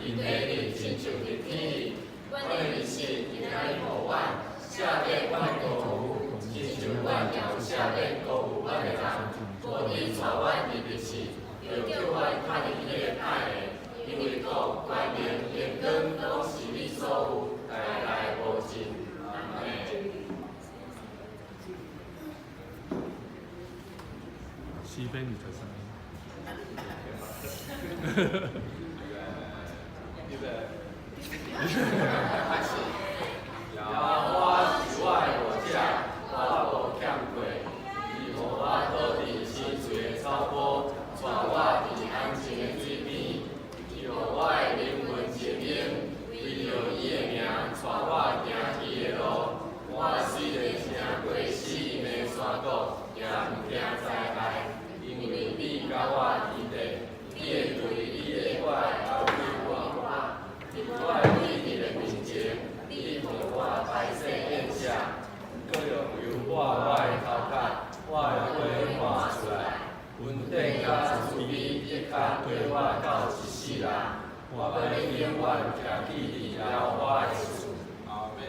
𪜶的日親像日天日，阮的日時今仔日予阮，赦免阮的辜負，親像阮也有赦免辜負阮的人。無你帶阮入去試，著救阮脫離彼个歹的。因為國、權能、榮光，攏是你所有，代代無盡。阿們。詩篇23。預備，開始。耶和華是我的牧者，我無欠缺。伊予我倒佇青翠的草坡，帶我佇安靜的水邊。伊予我的靈魂清明，為著伊的名，帶我行義的路。我雖然行過死蔭的山谷，也毋驚災害，因為你佮我佇咧，你的杖，你的拐安慰我。佇我的對敵的面前，你予我擺設筵席，閣用油抹我的頭殼，我的杯滿出來。恩典佮慈悲的確綴我到一世人，我欲永遠徛佇耶和華的厝。阿們。